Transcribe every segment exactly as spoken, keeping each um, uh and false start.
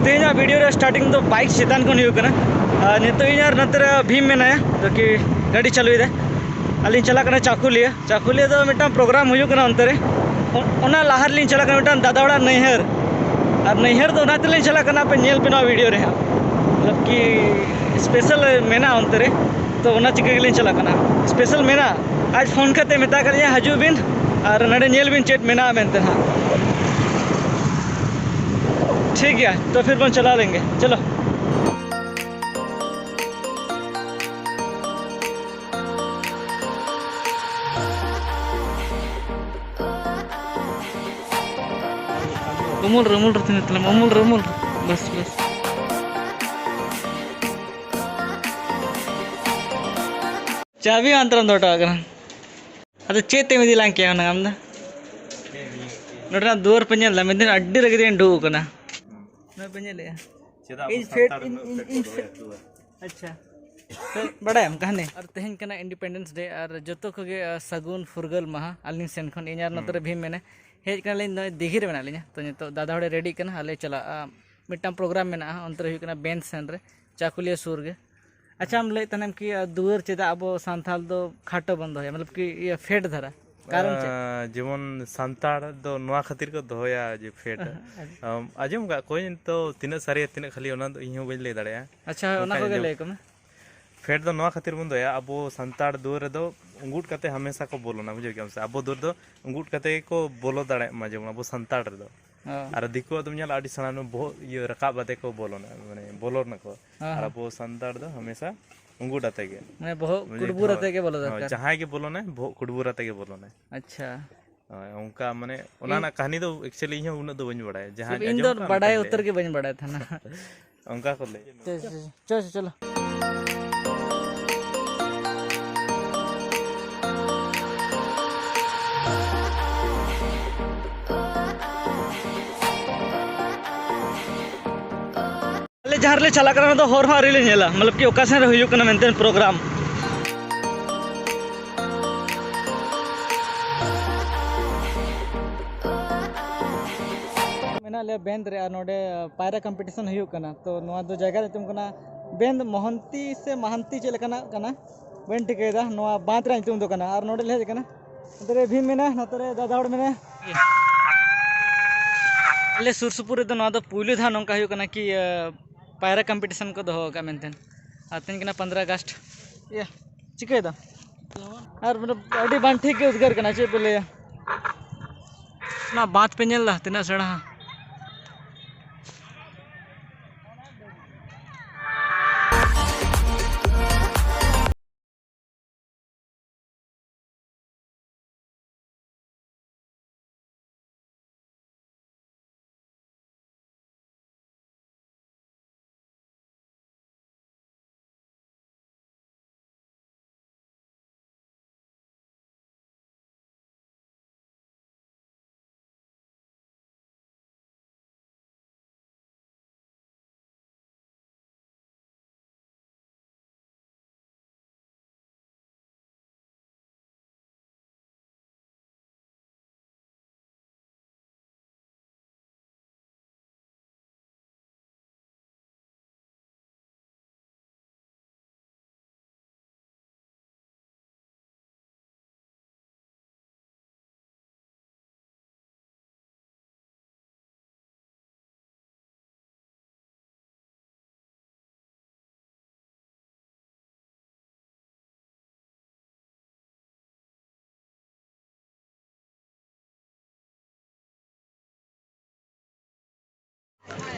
ᱛᱮᱦᱮᱧᱟᱜ ᱵᱷᱤᱰᱤᱭᱳ ᱨᱮ ᱥᱴᱟᱨᱴᱤᱝ ᱫᱚ ᱵᱟᱭᱤᱠ ᱪᱮᱛᱟᱱ ᱠᱷᱚᱱ ᱦᱩᱭᱩᱜ ᱠᱟᱱᱟ᱾ ᱟᱨ ᱱᱤᱛᱚᱜ ᱤᱧ ᱟᱨ ᱱᱚᱛᱮ ᱨᱮ ᱵᱷᱤᱢ ᱢᱮᱱᱟᱭᱟ, ᱡᱚᱠᱤ ᱜᱟᱹᱰᱤ ᱪᱟᱹᱞᱩᱭᱮᱫᱟᱭ᱾ ᱟᱹᱞᱤᱧ ᱪᱟᱞᱟᱜ ᱠᱟᱱᱟ ᱪᱟᱠᱩᱞᱤᱭᱟᱹ᱾ ᱪᱟᱠᱩᱞᱤᱭᱟᱹ ᱫᱚ ᱢᱤᱫᱴᱟᱝ ᱯᱨᱳᱜᱨᱟᱢ ᱦᱩᱭᱩᱜ ᱠᱟᱱᱟ ᱚᱱᱛᱮ ᱨᱮ᱾ ᱚ-, ᱚᱱᱟ ᱞᱟᱦᱟ ᱨᱮᱞᱤᱧ ᱪᱟᱞᱟᱜ ᱠᱟᱱᱟ ᱢᱤᱫᱴᱟᱝ ᱫᱟᱫᱟ ᱚᱲᱟᱜ ᱱᱟᱹᱭᱦᱟᱹᱨ᱾ ᱟᱨ ᱱᱟᱹᱭᱦᱟᱹᱨ ᱫᱚ ᱚᱱᱟ ᱛᱮᱞᱤᱧ ᱪᱟᱞᱟᱜ ᱠᱟᱱᱟ, ᱟᱯᱮ ᱧᱮᱞ ᱯᱮ ᱱᱚᱣᱟ ᱵᱷᱤᱰᱤᱭᱳ ᱨᱮ ᱦᱟᱸᱜ, ᱢᱚᱛᱞᱚᱵ ᱠᱤ ᱥᱯᱮᱥᱟᱞ ᱢᱮᱱᱟᱜᱼᱟ ᱚᱱᱛᱮ ᱨᱮ, ᱛᱚ ᱚᱱᱟ ᱪᱤᱠᱟᱹ ᱜᱮᱞᱤᱧ ᱪᱟᱞᱟᱜ ᱠᱟᱱᱟ᱾ ᱥᱯᱮᱥᱟᱞ ᱢᱮᱱᱟᱜᱼᱟ, ᱟᱡ ᱯᱷᱳᱱ ᱠᱟᱛᱮ ᱢᱮᱛᱟ ᱠᱟᱫᱤᱧᱟ, "ᱦᱤᱡᱩᱜ ᱵᱤᱱ ᱟᱨ ᱱᱚᱰᱮ ᱧᱮᱞ ᱵᱤᱱ ᱪᱮᱫ ᱢᱮᱱᱟᱜᱼᱟ ᱢᱮᱱᱛᱮ ᱦᱟᱸᱜ᱾" ᱴᱷᱤᱠ ᱜᱮᱭᱟ, ᱛᱚ ᱯᱷᱤᱨ ᱵᱚᱱ ᱪᱟᱞᱟᱣ ᱞᱮᱱᱜᱮ, ᱪᱚᱞᱚ᱾ ᱩᱢᱩᱞ ᱨᱮ, ᱩᱢᱩᱞ ᱨᱮ ᱛᱤᱸᱜᱩ ᱛᱟᱞᱟᱝ ᱢᱮ, ᱩᱢᱩᱞ ᱨᱮ, ᱩᱢᱩᱞ ᱨᱮ᱾ ᱵᱟᱥ, ᱵᱟᱥ᱾ ᱪᱟᱵᱤ ᱚᱱᱛᱮ ᱨᱮᱢ ᱫᱚᱦᱚ ᱦᱚᱴᱚ ᱠᱟᱜ ᱠᱟᱱᱟ᱾ ᱟᱫᱚ ᱪᱮᱫ ᱛᱮᱢ ᱤᱫᱤ ᱞᱟᱝ ᱠᱮᱭᱟ ᱦᱩᱱᱟᱹᱝ ᱟᱢ ᱫᱚ? ᱱᱚᱰᱮᱱᱟᱜ ᱫᱩᱣᱟᱹᱨ ᱯᱮ ᱧᱮᱞ ᱮᱫᱟ? ᱢᱤᱫ ᱫᱤᱱ ᱟᱹᱰᱤ ᱨᱟᱹᱜᱤ ᱛᱮᱧ ᱩᱰᱩᱠ ᱟᱠᱟᱱᱟ᱾ ᱱᱚᱣᱟ ᱯᱮ ᱧᱮᱞᱮᱫᱼᱟ? ᱪᱮᱫᱟᱜ ᱟᱵᱚ ᱤᱧ ᱯᱷᱮᱰ, ᱥᱟᱱᱛᱟᱲ ᱤᱧ, ᱩᱱᱟᱹᱜ ᱤᱧ, ᱯᱷᱮᱰ ᱤᱧ ᱠᱚ ᱯᱷᱮᱰ᱾ ᱫᱚᱦᱚᱭᱟ ᱫᱩᱣᱟᱹᱨ? ᱟᱪᱪᱷᱟ᱾ ᱛᱚ, ᱵᱟᱲᱟᱭᱟᱢ ᱠᱟᱹᱦᱱᱤ? ᱟᱨ ᱛᱮᱦᱮᱧ ᱠᱟᱱᱟ Independence Day, ᱟᱨ ᱡᱚᱛᱚ ᱠᱚᱜᱮ, ᱟ, ᱥᱟᱹᱜᱩᱱ ᱯᱷᱩᱨᱜᱟᱹᱞ ᱢᱟᱦᱟ ᱟᱹᱞᱤᱧ ᱥᱮᱱ ᱠᱷᱚᱱ᱾ ᱤᱧ ᱟᱨ ᱱᱚᱛᱮ ᱨᱮ ᱦᱩᱸ᱾ ᱵᱷᱤᱢ ᱢᱮᱱᱟᱭ᱾ ᱦᱮᱡ ᱠᱟᱱᱟᱞᱤᱧ ᱱᱚᱜᱼᱚᱭ ᱫᱤᱜᱷᱤ ᱨᱮ ᱢᱮᱱᱟᱜ ᱞᱤᱧᱟ᱾ ᱛᱚ, ᱱᱤᱛᱚᱜ ᱫᱟᱫᱟ ᱦᱚᱲᱮ ᱨᱮᱰᱤᱜ ᱠᱟᱱᱟ, ᱟᱞᱮ ᱪᱟᱞᱟᱜᱼᱟ᱾ ᱢᱤᱫᱴᱟᱝ ᱯᱨᱳᱜᱨᱟᱢ ᱢᱮᱱᱟᱜᱼᱟ, ᱚᱱᱛᱮ ᱨᱮ ᱦᱩᱭᱩᱜ ᱠᱟᱱᱟ ᱵᱮᱱᱪ ᱥᱮᱱ ᱨᱮ, ᱪᱟᱠᱩᱞᱤᱭᱟᱹ ᱥᱩᱨ ᱜᱮ᱾ ᱟᱪᱪᱷᱟ, ᱟᱢ ᱞᱟᱹᱭᱮᱫ ᱛᱟᱦᱮᱱᱟᱢ ᱠᱤ, ᱟ, ᱫᱩᱣᱟᱹᱨ ᱪᱮᱫᱟᱜ ᱟᱵᱚ ᱥᱟᱱᱛᱟᱲ ᱫᱚ ᱠᱷᱟᱴᱚ ᱵᱚᱱ ᱫᱚᱦᱚᱭᱟ, ᱢᱚᱛᱞᱚᱵ ᱠᱤ ᱤᱭᱟᱹ ᱯᱷᱮᱰ ᱫᱷᱟᱨᱟ? ᱠᱟᱨᱚᱱ ᱪᱮᱫ? ᱟᱸ, ᱡᱮᱢᱚᱱ ᱥᱟᱱᱛᱟᱲ ᱫᱚ ᱱᱚᱣᱟ ᱠᱷᱟᱹᱛᱤᱨ ᱠᱚ ᱫᱚᱦᱚᱭᱟ ᱡᱮ ᱯᱷᱮᱰ᱾ ᱟᱪᱪᱷᱟ᱾ ᱟᱢ, ᱟᱸᱡᱚᱢ ᱠᱟᱜ ᱠᱚᱣᱟᱹᱧ ᱛᱚ, ᱛᱤᱱᱟᱹᱜ ᱥᱟᱹᱨᱤᱭᱟ ᱛᱤᱱᱟᱹᱹᱜ ᱠᱷᱟᱹᱞᱤ ᱚᱱᱟ ᱫᱚ ᱤᱧ ᱦᱚᱸ ᱵᱟᱹᱧ ᱞᱟᱹᱭ ᱫᱟᱲᱮᱭᱟᱜᱼᱟ᱾ ᱟᱪᱪᱷᱟ, ᱦᱳᱭ, ᱚᱱᱟ ᱚᱱᱠᱟᱧ ᱠᱚᱜᱮ ᱟᱸᱡᱚᱢ ᱞᱟᱹᱭ ᱠᱚᱢᱮ᱾ ᱯᱷᱮᱰ ᱫᱚ ᱱᱚᱣᱟ ᱠᱷᱟᱹᱛᱤᱨ ᱵᱚᱱ ᱫᱚᱦᱚᱭᱟ, ᱟᱵᱚ ᱥᱟᱱᱛᱟᱲ ᱫᱩᱣᱟᱹᱨ ᱨᱮᱫᱚ ᱩᱸᱜᱩᱫ ᱠᱟᱛᱮ ᱦᱟᱢᱮᱥᱟ ᱠᱚ ᱵᱚᱞᱚᱱᱟ, ᱵᱩᱡᱷᱟᱹᱣ ᱠᱮᱜᱼᱟᱢ ᱥᱮ? ᱟᱵᱚ ᱫᱩᱣᱟᱹᱨ ᱫᱚ ᱩᱸᱜᱩᱫ ᱠᱟᱛᱮ ᱜᱮᱠᱚ ᱵᱚᱞᱚ ᱫᱟᱲᱮᱭᱟᱜ ᱢᱟ, ᱡᱮᱢᱚᱱ ᱟᱵᱚ ᱥᱟᱱᱛᱟᱲ ᱨᱮᱫᱚ᱾ ᱚ᱾ ᱟᱨ ᱫᱤᱠᱩᱣᱟᱜ ᱫᱚᱢ ᱧᱮᱞᱟ ᱟᱹᱰᱤ ᱥᱮᱬᱟ ᱵᱚᱦᱚᱜ ᱤᱭᱟᱹ ᱨᱟᱠᱟᱵ ᱠᱟᱛᱮ ᱠᱚ ᱵᱚᱞᱚᱱᱟ, ᱢᱟᱱᱮ ᱵᱚᱞᱚᱱᱟᱠᱚ᱾ ᱦᱮᱸ, ᱟᱨ ᱦᱮᱸ᱾ ᱟᱵᱚ ᱥᱟᱱᱛᱟᱲ ᱫᱚ ᱦᱟᱢᱮᱥᱟ ᱩᱸᱜᱩᱫ ᱟᱛᱮ ᱜᱮ᱾ ᱢᱟᱱᱮ ᱵᱚᱦᱚᱜ ᱵᱩᱡᱷᱟᱹᱣ ᱠᱩᱰᱵᱩᱨ ᱠᱮᱫᱟᱢ? ᱟᱛᱮ ᱜᱮ ᱵᱚᱞᱚ ᱦᱳᱭ, ᱫᱚᱨᱠᱟᱨ᱾ ᱡᱟᱦᱟᱸᱭ ᱜᱮ ᱵᱚᱞᱚᱱᱟᱭ, ᱵᱚᱦᱚᱜ ᱠᱩᱰᱵᱩᱨ ᱟᱛᱮ ᱜᱮ ᱵᱚᱞᱚᱱᱟᱭ᱾ ᱟᱪᱪᱷᱟ᱾ ᱦᱳᱭ, ᱚᱱᱠᱟ ᱢᱟᱱᱮ ᱚᱱᱟ ᱤᱧ ᱨᱮᱱᱟᱜ ᱠᱟᱹᱦᱱᱤ ᱫᱚ actually ᱤᱧ ᱦᱚᱸ ᱩᱱᱟᱹᱜ ᱫᱚ ᱵᱟᱹᱧ ᱵᱟᱲᱟᱭᱟ, ᱡᱟᱦᱟᱸ ᱤᱧ ᱫᱚ ᱟᱸᱡᱚᱢ ᱠᱟᱜ ᱵᱟᱰᱟᱭ ᱚᱱᱠᱟᱧ ᱩᱛᱟᱹᱨ ᱞᱟᱹᱭᱟ᱾ ᱜᱮ ᱵᱟᱹᱧ ᱵᱟᱲᱟᱭ ᱛᱟᱦᱮᱱᱟ᱾ ᱚᱱᱠᱟ ᱠᱚ ᱞᱟᱹᱭ᱾ ᱪᱚ, ᱪᱚ, ᱪᱚ, ᱪᱚ, ᱪᱚᱞᱚ᱾ ᱟᱞᱮ ᱡᱟᱦᱟᱸ ᱨᱮᱞᱮ ᱪᱟᱞᱟᱜ ᱠᱟᱱᱟ, ᱚᱱᱟ ᱫᱚ ᱦᱚᱨ ᱦᱚᱸ ᱟᱹᱣᱨᱤ ᱞᱮ ᱧᱮᱞᱟ, ᱢᱚᱛᱞᱚᱵ ᱠᱤ ᱚᱠᱟ ᱥᱮᱱ ᱨᱮ ᱦᱩᱭᱩᱜ ᱠᱟᱱᱟ ᱢᱮᱱᱛᱮ ᱯᱨᱳᱜᱨᱟᱢ᱾ ᱢᱮᱱᱟ ᱟᱞᱮ ᱵᱮᱸᱫᱽ ᱨᱮ ᱟᱨ ᱱᱚᱰᱮ ᱯᱟᱭᱨᱟ ᱠᱚᱢᱯᱤᱴᱤᱥᱚᱱ ᱦᱩᱭᱩᱜ ᱠᱟᱱᱟ᱾ ᱛᱚ ᱱᱚᱣᱟ ᱫᱚ ᱡᱟᱭᱜᱟ ᱨᱮᱭᱟᱜ ᱧᱩᱛᱩᱢ ᱠᱟᱱᱟ ᱵᱮᱸᱫᱽ ᱢᱚᱦᱚᱱᱛᱤ ᱥᱮ ᱢᱟᱦᱟᱱᱛᱤ, ᱪᱮᱫ ᱞᱮᱠᱟᱱᱟᱜ ᱠᱟᱱᱟ ᱵᱟᱹᱧ ᱴᱷᱤᱠᱟᱹᱭᱮᱫᱟ᱾ ᱱᱚᱣᱟ ᱵᱟᱸᱫᱽ ᱨᱮᱭᱟᱜ ᱧᱩᱛᱩᱢ ᱫᱚ ᱠᱟᱱᱟ᱾ ᱟᱨ ᱱᱚᱰᱮ ᱞᱮ ᱦᱮᱡ ᱟᱠᱟᱱᱟ, ᱱᱚᱛᱮ ᱨᱮ ᱵᱷᱤᱢ ᱢᱮᱱᱟᱭᱟ, ᱱᱚᱛᱮ ᱨᱮ ᱫᱟᱫᱟ ᱦᱚᱲ ᱢᱮᱱᱟᱭᱟ᱾ ᱟᱞᱮ ᱥᱩᱨ ᱥᱩᱯᱩᱨ ᱨᱮᱫᱚ ᱱᱚᱣᱟ ᱫᱚ ᱯᱩᱭᱞᱩ ᱫᱷᱟᱣ ᱱᱚᱝᱠᱟ ᱦᱩᱭᱩᱜ ᱠᱟᱱᱟ ᱠᱤ, ᱟᱸ, ᱯᱟᱭᱨᱟ ᱠᱚᱢᱯᱤᱴᱤᱥᱚᱱ ᱠᱚ ᱫᱚᱦᱚ ᱟᱠᱟᱫ ᱢᱮᱱᱛᱮ᱾ ᱟᱨ ᱛᱮᱦᱮᱧ ᱠᱟᱱᱟ ᱯᱚᱱᱫᱽᱨᱚ ᱟᱜᱚᱥᱴ᱾ ᱤᱭᱟᱹ, ᱪᱤᱠᱟᱹᱭᱮᱫᱟ? ᱟᱨ ᱢᱟᱱᱮ ᱟᱹᱰᱤ ᱵᱟᱝ ᱴᱷᱤᱠ ᱜᱮ ᱩᱫᱽᱜᱟᱹᱨ ᱠᱟᱱᱟ, ᱪᱮᱫ ᱯᱮ ᱞᱟᱹᱭᱟ? ᱚᱱᱟ ᱵᱟᱸᱫᱷ ᱯᱮ ᱧᱮᱞ ᱮᱫᱟ ᱛᱤᱱᱟᱹᱜ ᱥᱮᱬᱟ?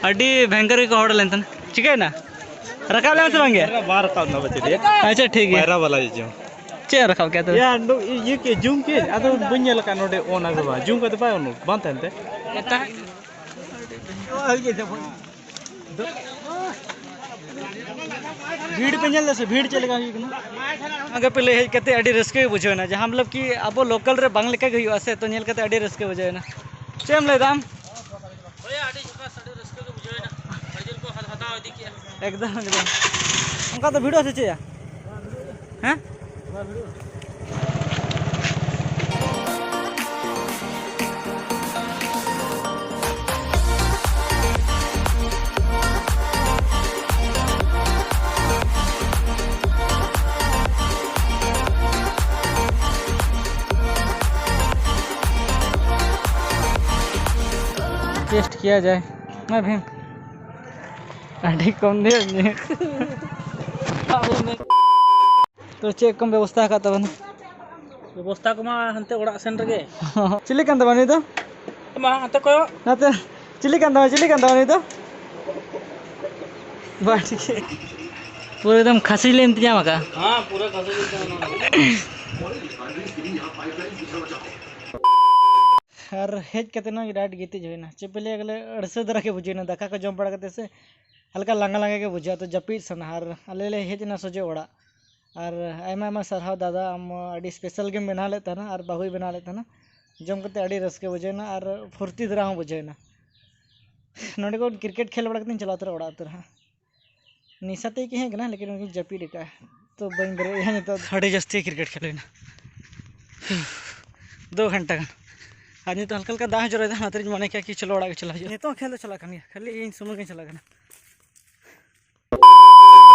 ᱟᱹᱰᱤ ᱵᱷᱚᱭᱚᱝᱠᱚᱨ ᱜᱮᱠᱚ ᱦᱚᱲ ᱞᱮᱱ ᱛᱟᱦᱮᱱ᱾ ᱪᱤᱠᱟᱹᱭᱮᱱᱟ? ᱨᱟᱠᱟᱵ ᱞᱮᱱᱟ ᱥᱮ ᱵᱟᱝ ᱜᱮ? ᱵᱟᱝ ᱨᱟᱠᱟᱵ ᱮᱱᱟ ᱵᱟᱪᱮ ᱫᱮ᱾ ᱟᱪᱪᱷᱟ, ᱴᱷᱤᱠ ᱜᱮᱭᱟ᱾ ᱯᱟᱭᱨᱟ ᱵᱟᱞᱟ ᱦᱤᱡᱩᱜ᱾ ᱪᱮᱫ ᱮ ᱨᱟᱠᱟᱵ ᱠᱮᱫᱟ ᱛᱚᱵᱮ? ᱭᱟ, ᱱᱩ-, ᱤᱭᱟᱹ ᱠᱮ, ᱡᱩᱢ ᱠᱮ, ᱟᱫᱚ ᱵᱟᱹᱧ ᱧᱮᱞ ᱟᱠᱟᱫ ᱱᱚᱰᱮ on ᱟᱥᱮ ᱵᱟᱝ᱾ ᱡᱩᱢ ᱠᱟᱛᱮ ᱵᱟᱭ on, ᱵᱟᱝ ᱛᱟᱦᱮᱱ ᱛᱮ᱾ ᱮᱴᱟᱜ ᱵᱷᱤᱲ ᱯᱮ ᱧᱮᱞ ᱫᱟ ᱥᱮ, ᱵᱷᱤᱲ ᱪᱮᱫ ᱞᱮᱠᱟ ᱦᱩᱭᱩᱜ ᱠᱟᱱᱟ? ᱟᱜᱮ ᱯᱮ ᱞᱟᱹᱭ ᱦᱮᱡ ᱠᱟᱛᱮ ᱟᱹᱰᱤ ᱨᱟᱹᱥᱠᱟᱹ ᱜᱮ ᱵᱩᱡᱷᱟᱹᱣ ᱮᱱᱟ, ᱡᱟᱦᱟᱸ ᱢᱚᱛᱞᱚᱵ ᱠᱤ ᱟᱵᱚ local ᱨᱮ ᱵᱟᱝ ᱞᱮᱠᱟ ᱜᱮ ᱦᱩᱭᱩᱜᱼᱟ ᱥᱮ, ᱛᱚ ᱧᱮᱞ ᱠᱟᱛᱮ ᱟᱹᱰᱤ ᱨᱟᱹᱥᱠᱟᱹ ᱵᱩᱡᱷᱟᱹᱣ ᱮᱱᱟ᱾ ᱪᱮᱫ ᱮᱢ ᱞᱟᱹᱭ ᱫᱟ ᱟᱢ? ᱦᱳᱭ, ᱟᱹᱰᱤ ᱡᱷᱟᱠᱟᱥ, ᱟᱹᱰᱤ ᱨᱟᱹᱥᱠᱟᱹ ᱜᱮ ᱵᱩᱡᱷᱟᱹᱣ ᱮᱱᱟ, ᱟᱹᱰᱤ ᱡᱳᱨ ᱠᱚ ᱦᱟᱛᱟᱣ ᱤᱫᱤ ᱠᱮᱜᱼᱟ᱾ ᱮᱠᱫᱚᱢ, ᱮᱠᱫᱚᱢ᱾ ᱚᱱᱠᱟ ᱫᱚ ᱵᱷᱤᱲᱚᱜᱼᱟ ᱥᱮ ᱪᱮᱫ ᱭᱟ? ᱦᱮᱸ? ᱠᱤᱭᱟ ᱡᱟᱭ᱾ ᱢᱟ ᱵᱷᱤᱢ᱾ ᱟᱹᱰᱤ ᱠᱚᱢ ᱫᱤᱱ᱾ ᱛᱚ ᱪᱮᱫ ᱠᱚᱢ ᱵᱮᱵᱚᱥᱛᱷᱟ ᱟᱠᱟᱫ ᱛᱟᱵᱚᱱᱟ? ᱵᱮᱵᱚᱥᱛᱷᱟ ᱠᱚᱢᱟ ᱦᱟᱱᱛᱮ ᱚᱲᱟᱜ ᱥᱮᱱ ᱨᱮᱜᱮ᱾ ᱪᱤᱞᱤ ᱠᱟᱱ ᱛᱟᱢᱟ ᱱᱩᱭ ᱫᱚ? ᱢᱟ ᱦᱟᱱᱛᱮ ᱠᱚᱭᱚᱜ᱾ ᱱᱟᱛᱮ ᱪᱤᱞᱤ ᱠᱟᱱ ᱛᱟᱢᱟ, ᱪᱤᱞᱤ ᱠᱟᱱ ᱛᱟᱢᱟ ᱱᱩᱭ ᱫᱚ? ᱵᱟ, ᱴᱷᱤᱠ ᱜᱮᱭᱟ᱾ ᱯᱩᱨᱟᱹ ᱮᱠᱫᱚᱢ ᱠᱷᱟᱹᱥᱤ ᱞᱮ ᱤᱱᱛᱮᱡᱟᱢ ᱟᱠᱟᱫᱼᱟ᱾ ᱦᱮᱸ, ᱯᱩᱨᱟᱹ ᱠᱷᱟᱹᱥᱤ ᱞᱮ ᱤᱱᱛᱮᱡᱟᱢ ᱟᱠᱟᱫᱼᱟ᱾ ᱟᱨ ᱦᱮᱡ ᱠᱟᱛᱮ ᱱᱚᱜᱼᱚᱭ direct ᱜᱤᱛᱤᱡ ᱦᱩᱭᱱᱟ᱾ ᱪᱮᱫ ᱯᱮ ᱞᱟᱹᱭᱟ, ᱵᱚᱞᱮ ᱟᱹᱲᱥᱟᱹ ᱫᱷᱟᱨᱟ ᱜᱮ ᱵᱩᱡᱷᱟᱹᱣᱱᱟ᱾ ᱫᱟᱠᱟ ᱠᱚ ᱡᱚᱢ ᱵᱟᱲᱟ ᱠᱟᱛᱮ ᱥᱮ ᱦᱟᱞᱠᱟ ᱞᱟᱸᱜᱟ ᱞᱟᱸᱜᱟ ᱜᱮ ᱵᱩᱡᱷᱟᱹᱜᱼᱟ, ᱛᱚ ᱡᱟᱹᱯᱤᱫ ᱥᱟᱱᱟ᱾ ᱟᱨ ᱟᱞᱮ ᱞᱮ ᱦᱮᱡ ᱮᱱᱟ ᱥᱚᱡᱷᱮ ᱚᱲᱟᱜ᱾ ᱟᱨ ᱟᱭᱢᱟ ᱟᱭᱢᱟ ᱥᱟᱨᱦᱟᱣ ᱫᱟᱫᱟ, ᱟᱢ ᱟᱹᱰᱤ special ᱜᱮᱢ ᱵᱮᱱᱟᱣ ᱞᱮᱫ ᱛᱟᱦᱮᱱᱟ ᱟᱨ ᱵᱟᱹᱦᱩᱭ ᱵᱮᱱᱟᱣ ᱞᱮᱫ ᱛᱟᱦᱮᱱᱟ᱾ ᱡᱚᱢ ᱠᱟᱛᱮ ᱟᱹᱰᱤ ᱨᱟᱹᱥᱠᱟᱹ ᱵᱩᱡᱷᱟᱹᱣᱱᱟ ᱟᱨ ᱯᱷᱩᱨᱛᱤ ᱫᱷᱟᱨᱟ ᱦᱚᱸ ᱵᱩᱡᱷᱟᱹᱣᱱᱟ᱾ ᱱᱚᱸᱰᱮ ᱠᱷᱚᱱ cricket ᱠᱷᱮᱞ ᱵᱟᱲᱟ ᱠᱟᱛᱮᱧ ᱪᱟᱞᱟᱣ ᱩᱛᱟᱹᱨᱚᱜᱼᱟ ᱚᱲᱟᱜ ᱩᱛᱟᱹᱨ ᱦᱟᱸᱜ᱾ ᱱᱤᱥᱟ ᱛᱮᱜᱮ ᱠᱤ ᱦᱮᱡ ᱠᱟᱱᱟ, ᱞᱮᱠᱤᱱ ᱩᱱᱤ ᱡᱟᱹᱯᱤᱫ ᱟᱠᱟᱫᱼᱟ, ᱛᱚ ᱵᱟᱹᱧ ᱵᱮᱨᱮᱫ ᱮᱭᱟ ᱱᱤᱛᱚᱜ᱾ ᱟᱹᱰᱤ ᱡᱟᱹᱥᱛᱤ cricket ᱠᱷᱮᱞ ᱦᱩᱭᱱᱟ, ᱫᱩ ᱜᱷᱚᱱᱴᱟ ᱜᱟᱱ᱾ ᱟᱨ ᱱᱤᱛᱚᱜ ᱦᱟᱞᱠᱟ ᱦᱟᱞᱠᱟ ᱫᱟᱜ ᱦᱚᱸ ᱡᱚᱨᱚᱭᱮᱫᱟ, ᱚᱱᱟᱛᱮᱧ ᱢᱚᱱᱮ ᱠᱮᱫᱟ ᱠᱤ ᱪᱚᱞᱚ ᱚᱲᱟᱜ ᱜᱮ ᱪᱟᱞᱟᱜ ᱦᱩᱭᱩᱜᱼᱟ᱾ ᱱᱤᱛᱚᱜ ᱦᱚᱸ ᱠᱷᱮᱞ ᱫᱚ ᱪᱟᱞᱟᱜ ᱠᱟᱱ ᱜᱮᱭᱟ, ᱠᱷᱟᱹᱞᱤ ᱤᱧ ᱥᱩᱢᱩᱝ ᱜᱤᱧ ᱪᱟᱞᱟᱜ ᱠᱟᱱᱟ᱾